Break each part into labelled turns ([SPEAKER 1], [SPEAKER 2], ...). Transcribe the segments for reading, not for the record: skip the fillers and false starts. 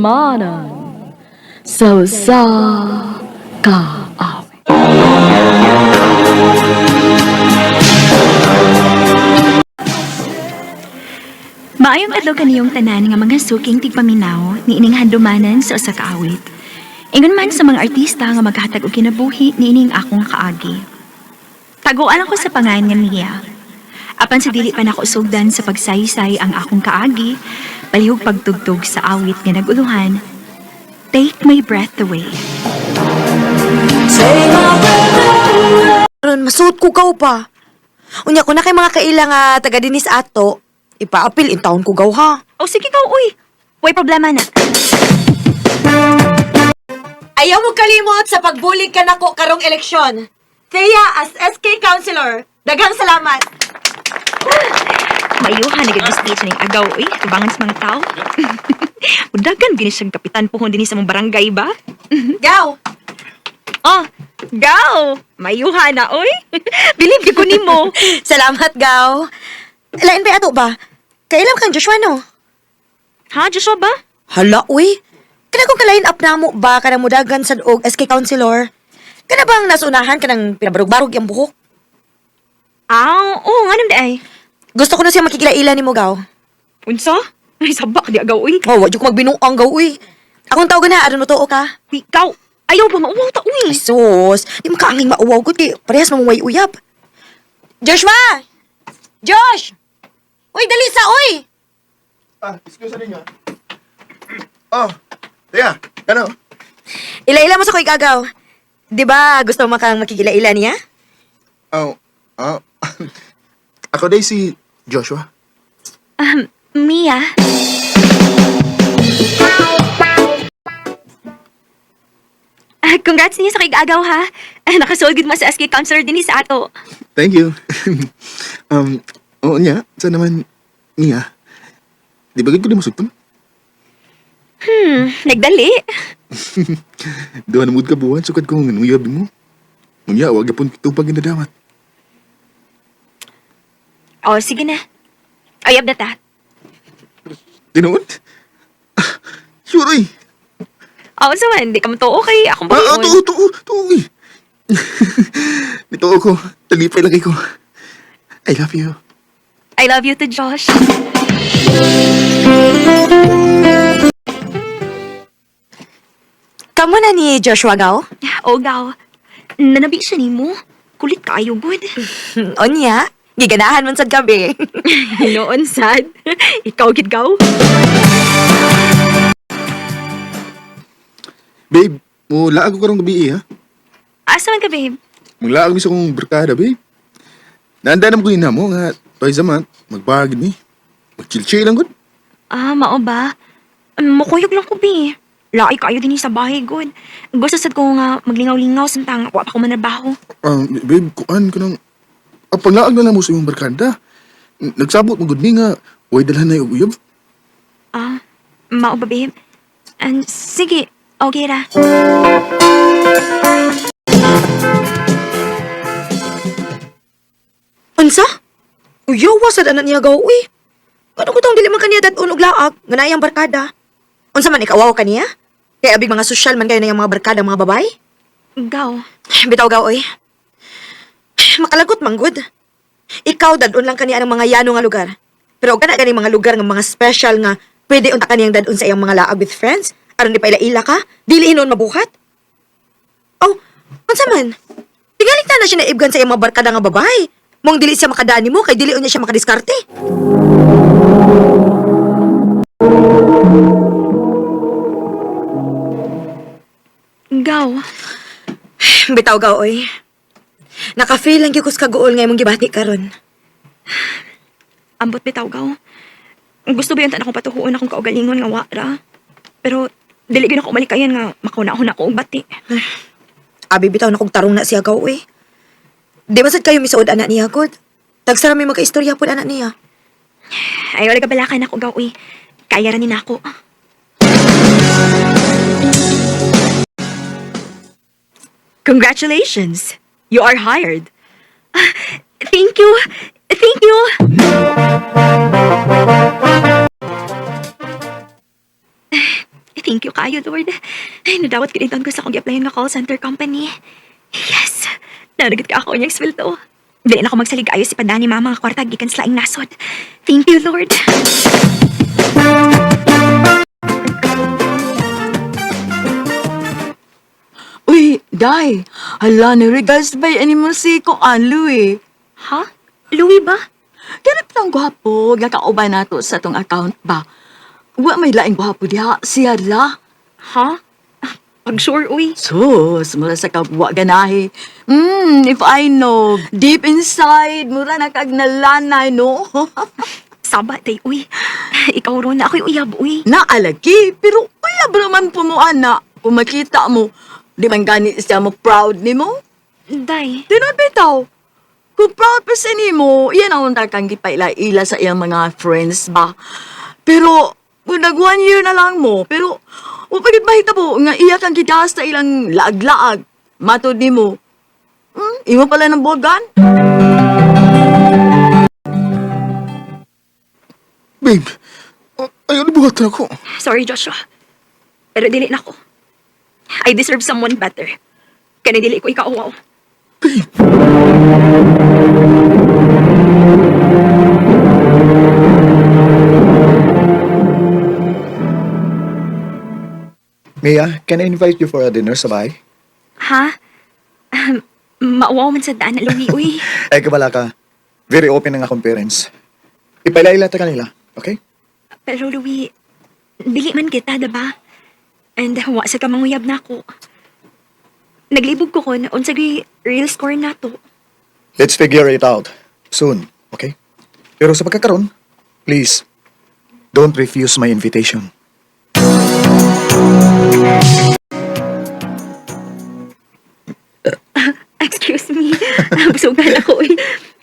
[SPEAKER 1] Handumanan sa usa ka awit.
[SPEAKER 2] Maayong adlaw kaniyong tanan nga mga suking tigpaminaw niining handumanan sa usa ka awit. Ingon man sa mga artista nga maghatag og kinabuhi niining akong kaagi. Taguan ako sa pangan nga niya. Apan sa dili pa nako sugdan sa pagsaysay ang akong kaagi, palihog pagtugtog sa awit nga naguluhan, "Take My Breath Away."
[SPEAKER 3] Ron, masuot ko gaw pa. Unya ko na kay mga kaila nga taga dinis ato, ipaapil in taon ko gaw ha.
[SPEAKER 2] O sige gaw, uy. Way problema na.
[SPEAKER 3] Ayaw mo kalimot sa pagbulig ka nako karong eleksyon. Thea as SK Councilor. Daghang salamat.
[SPEAKER 2] Mayuhan na speech ning agaw, uy. Tubangan sa mga tao. Udagan gini siyang kapitan pohon dinhi sa mong barangay ba?
[SPEAKER 3] Gaw.
[SPEAKER 2] Oh, gaw! Mayuhan na, oy. Bilib gyud ko nimo.
[SPEAKER 3] Salamat, Gaw. Lain ba ato ba? Kailan kang Joshua, no?
[SPEAKER 2] Ha, Joshua ba?
[SPEAKER 3] Hala, uy. Kana kung ka-line up na mo ba kanang mudagan sa og SK Councilor? Kana bang nasunahan kanang pinabarog-barog yung buhok?
[SPEAKER 2] Ah, oo, nga di ay.
[SPEAKER 3] Gusto ko na siya makikilaila ni mo, Gaw.
[SPEAKER 2] Unsa? Ay, sabak di agaw, uy.
[SPEAKER 3] Oh, wa jud ko magbinuang, Gaw, uy. Akong tawag na, aron mo tuo ka.
[SPEAKER 2] Uy, gaw. Ayaw ba mauwaw ta, uy.
[SPEAKER 3] Ay, sus. Di mo kaanging mauwaw ko, di. Parehas mamungway uyab. Joshua! Josh! Uy, dali sa, uy!
[SPEAKER 4] Ah, excuse ninyo. Oh, teka, ano?
[SPEAKER 3] Ila-ila mo sa ko'y gagaw. Di ba gusto mo kang makikilaila niya?
[SPEAKER 4] Oh, oh. Ako day si Joshua.
[SPEAKER 2] Mia. Ah, congrats niya sa kay-agaw, ha. Ah, nakasold gid mo sa SK Counselor dinhi sa ato.
[SPEAKER 4] Thank you. Oo niya, saan naman niya? Di ba gid ko di masugton?
[SPEAKER 2] Nagdali.
[SPEAKER 4] Duha na mood ka buwan, sukad ko ng uyab mo. Unya, wag yapon kitupag ginadawat.
[SPEAKER 2] Oh, sige na. Ayab na ta.
[SPEAKER 4] Tinuod? Sure, oy.
[SPEAKER 2] Oo, sa man, di ka matuo kay akong
[SPEAKER 4] Ah, ah,
[SPEAKER 2] pag
[SPEAKER 4] tuo, tuo, tuo, oy. Nito ko, talipay lagi ko. I love you.
[SPEAKER 2] I love you to Josh.
[SPEAKER 3] Kamu na ni Joshua Gaw?
[SPEAKER 2] O, gaw. Nanabi siya nimo. Kulit kaayo gud.
[SPEAKER 3] Onya, giganahan man sad gabi.
[SPEAKER 2] Noon sad. Ikaw gid gaw.
[SPEAKER 4] Babe, mo laag ko karong gabi eh, ha?
[SPEAKER 2] Asa man ka, babe?
[SPEAKER 4] Maglaag mi sa kong barkada, babe. Naanda naman ko yun mo nga twice a month, magbagid ni. Mag-chill-chill lang gud.
[SPEAKER 2] Ah, mao ba? Mukuyog lang ko, be. Laay kaayo din sa bahay, gud. Gusto sad ko nga maglingaw-lingaw samtang wa pa ko manarbaho.
[SPEAKER 4] Ah, babe, kuan ko nang ah, panglaag na lang mo sa imong barkada. Nagsabot mo gud ni nga way dalhan na yung uyab.
[SPEAKER 2] Ah, mao ba, babe? And, sige, okay ra.
[SPEAKER 3] Unsa? Uyaw, wasad anak niya gaw, uy. Ano ko tong dili man kaniya dad-on og laag, nga naayang barkada. Unsa man ikawaw kaniya? Kay abig mga sosyal man kayo na yung mga barkada mga babay?
[SPEAKER 2] Gaw.
[SPEAKER 3] Bitaw gaw, oy. Makalagot man gud. Ikaw dadon lang kaniya ang mga yano nga lugar. Pero og kana gani mga lugar nga mga special nga pwede unta kaniyang dadon sa iyang mga laag with friends aron di pa ila-ila ka, dili hinuon mabuhat. Oh, unsa man? Tingali na siya naibgan sa iyang mga barkada nga babae. Mong dili siya makadani mo kay dili unya siya makadiskarte.
[SPEAKER 2] Gaw.
[SPEAKER 3] Bitaw gaw, oy. Naka-feel lang gyud ko sa kaguol nga imong gibati karon.
[SPEAKER 2] Ambot bitaw gaw. Gusto ba yun akong patuhuon akong kaugalingon nga wa ra? Pero dili gyud ako malikayan nga makauna-una ko og bati.
[SPEAKER 3] Abi bitaw na kog tarong na siya gaw, oy. Di ba sad kayo misuod anak niya gud? Tagsara may magkaistorya pod anak niya.
[SPEAKER 2] Ay wala kabalakan ako gaw uy. Kaya ra ni nako. Congratulations. You are hired. Ah, thank you. Thank you. Thank you kayo, Lord. Ay, nadawat gid ko sa akong gi-applyan nga call center company. Yes! Naragat ka ako niyang sweldo. Dili na ako magsalig ayo si padani mama nga kwarta gikan sa laing nasod. Thank you, Lord.
[SPEAKER 1] Uy, Day. Hala, ni regards ba ani mo si Kuan Louie?
[SPEAKER 2] Ha? Louie ba?
[SPEAKER 1] Kaya pa gwapo, nga kauban nato sa tong account ba? Wa may laing gwapo diha, siya la.
[SPEAKER 2] Ha? Pag sure, uy.
[SPEAKER 1] Sus, mura sa kagwa ganahi. If I know, deep inside, mura na kag nalanay, no?
[SPEAKER 2] Saba, day, uy. Ikaw ron, ako'y uyab, uy.
[SPEAKER 1] Naalagi, pero uyab naman po mo, ana. Kung makita mo, di man gani siya mo proud ni mo?
[SPEAKER 2] Day,
[SPEAKER 1] Tinuod bitaw. Kung proud pa sa nimo, iyan ang kang gipaila-ila sa iyang mga friends ba. Pero, kung nag one year na lang mo, pero, upagit mahitabo nga iya kang gidas sa ilang laag-laag. Matod nimo. Imo pala ng bogan?
[SPEAKER 4] Babe, ayaw na buhatan ako.
[SPEAKER 2] Sorry, Joshua. Pero dili na ko. I deserve someone better. Kaya dili ko ikaw.
[SPEAKER 4] Babe.
[SPEAKER 5] Mia, can I invite you for a dinner sa bahay?
[SPEAKER 2] Ha? Mauwaw man sa daan na Louie, uy.
[SPEAKER 5] Ay, kabala ka. Very open ang akong parents. Ipaila-ila ta kanila, okay?
[SPEAKER 2] Pero Louie, dili man kita, diba? And wa sa kamanguyab na ako. Naglibog ko kon unsa gyud real score na to.
[SPEAKER 5] Let's figure it out soon, okay? Pero sa pagkakaroon, please, don't refuse my invitation.
[SPEAKER 2] Excuse me. Busugan ako, uy.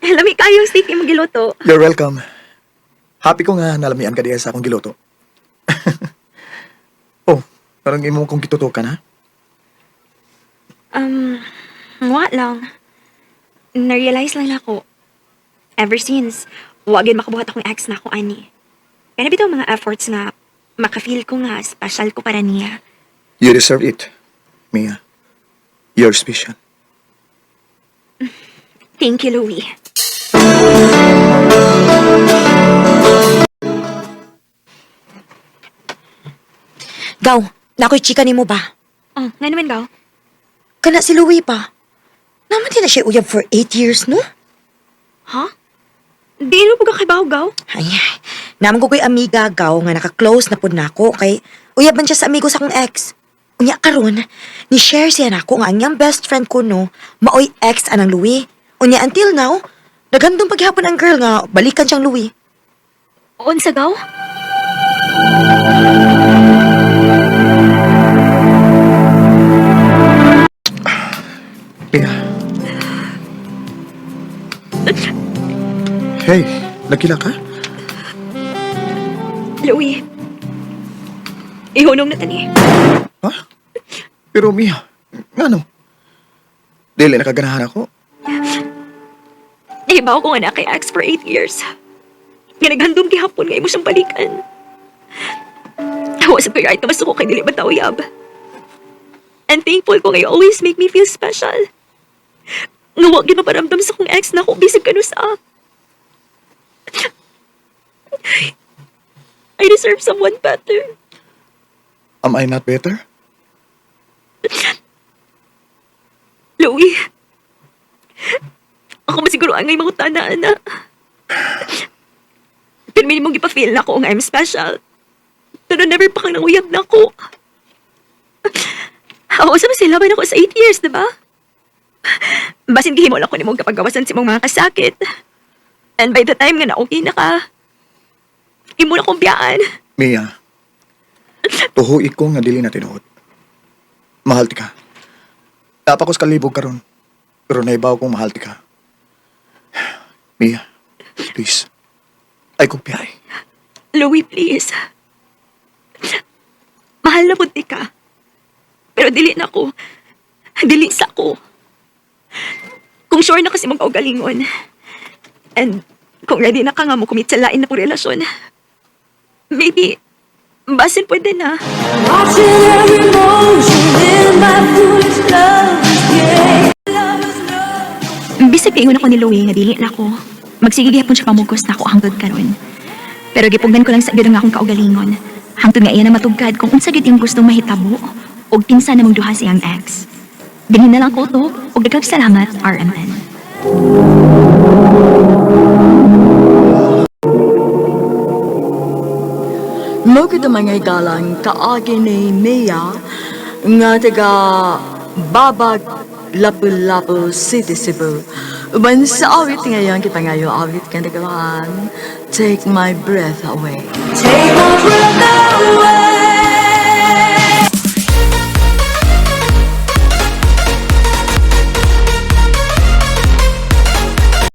[SPEAKER 2] Lami kayo steak imong giluto.
[SPEAKER 5] You're welcome. Happy ko nga nalamian ka diya sa akong giluto. Oh, parang imo kong gitutukan, ha?
[SPEAKER 2] Um, wa lang. Na-realize lang ako. Ever since, wa gyud makabuhat akong ex na ako ani. Kaya bitaw mga efforts nga maka-feel ko nga special ko para niya.
[SPEAKER 5] You deserve it, Mia. You're special.
[SPEAKER 2] Thank you, Louie.
[SPEAKER 3] Gaw, nakoy chika nimo ba?
[SPEAKER 2] Oh, nga naman gaw.
[SPEAKER 3] Kana si Louie pa. Naman din na siya uyab for 8 years, no?
[SPEAKER 2] Ha? Di no pag kabaw gaw?
[SPEAKER 3] Ay, naman ko ko'y amiga, gaw, nga naka-close na pud nako kay uyab man siya sa amigo sa akong ex. Unya karon, ni-share siya nako nga ang iyang best friend ko no, maoy ex anang Louie. Unya until now, naghandom paghapon ang girl nga balikan siyang Louie.
[SPEAKER 2] Unsa gaw?
[SPEAKER 5] Mia. Hey, nagkila ka?
[SPEAKER 2] Louie. Ihunong na tani.
[SPEAKER 5] Ha? Pero Mia, ngano? Dili nakaganahan ako.
[SPEAKER 2] Nahibaw ko nga na kay ex for 8 years. Nga naghandom gihapon nga imo siyang balikan. Wa sa right na masuko kay dili ba tauyab. And thankful ko nga you always make me feel special. Nga wa gyud maparamdam sa kong ex na ako bisag kanusa. I deserve someone better.
[SPEAKER 5] Am I not better?
[SPEAKER 2] Louie. Ako masiguro ang mga tana, ana. Pero minimong ipafeel na ako nga I'm special. Pero never pa kang nanguyab na ako. Ako sa masilaban ako sa 8 years, di ba? Basin gihimo lang ko nimong kapagawasan sa imong mga kasakit. And by the time nga na okay na ka, imo na kong biyaan.
[SPEAKER 5] Mia, tuhuig ko nga dili na tinuod. Mahal ti ka. Dapat ko sa kalibog karon. Pero naibaw kong mahal ti ka. Mia, please. Ay kong piyay.
[SPEAKER 2] Louie, please. Mahal na punti ka. Pero dili na ko. Dili sa ko. Kung sure na kasi magkaugalingon. And kung ready na ka nga mo commit sa lain na kong relasyon. Maybe, Basin pwede na.
[SPEAKER 6] Watching every motion in my foolish lover's game.
[SPEAKER 2] Bisag kaingon ako ni Louie nga dili na ko. Magsige gihapon siya pamugos na ako hangtod karon. Pero gipugnan ko lang sa gyud ang akong kaugalingon. Hangtod nga iya na matugkad kung unsa gyud iyang gustong mahitabo ug kinsa namong duha sa iyang ex. Dinhi na lang ko to ug daghang salamat, RMN.
[SPEAKER 1] Mo kita mga igalang kaagi ni Mia nga taga Babag, Lapu-Lapu City, Cebu. Uban sa awit ngayon kita ngayon awit kang nagawahan, "Take My Breath Away."
[SPEAKER 6] Take my breath away.